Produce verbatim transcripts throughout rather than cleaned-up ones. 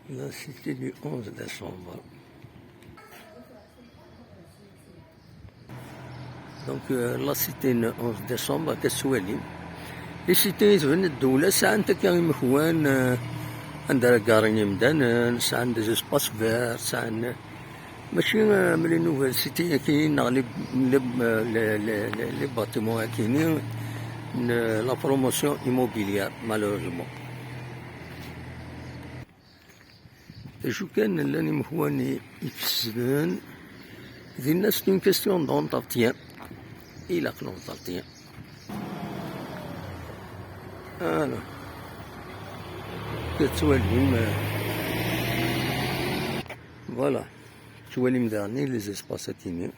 La cité du onze décembre. Donc, euh, la cité n onze décembre, akka tettwalim. Les cités, tban ddula, sɛant akka imekwan, euh, anda ara garen imdanen, sɛan des espaces verts, sɛan, euh, mačči, euh, am les nouvelles cités akkin, neɣ les, les, euh, les, les, les, les bâtiments akkin, n la promotion immobilière, malheureusement. D acu kan, llan imekwan i ifesden. Dinna, c'est une question d'entretien. Ilaq l'entretien. Voilà. Tettwalim, euh, voilà. Tettwalim daɣen les espaces akkin.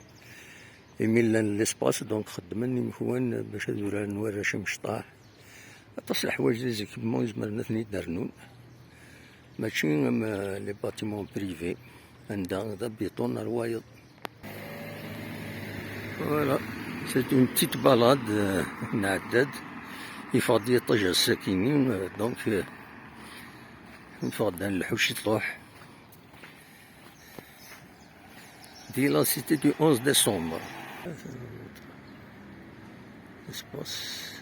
Imi llan l'espace, donc xeddmen imekwan bac ad uraren warrac imecṭaḥ. Aṭas n leḥwayeǧ des équipements izemren ad ten-id-rnun. Mačči am, euh, les bâtiments privés, anda d abiṭun ar wayeḍ. Voilà, c'est une petite balade, euh, nɛedda-d. Yeffeɣ-d yiṭij ass-akini, euh, donc, euh, yeffeɣ-d ad nleḥḥu ciṭuḥ. Di la cité du onze décembre. Espace.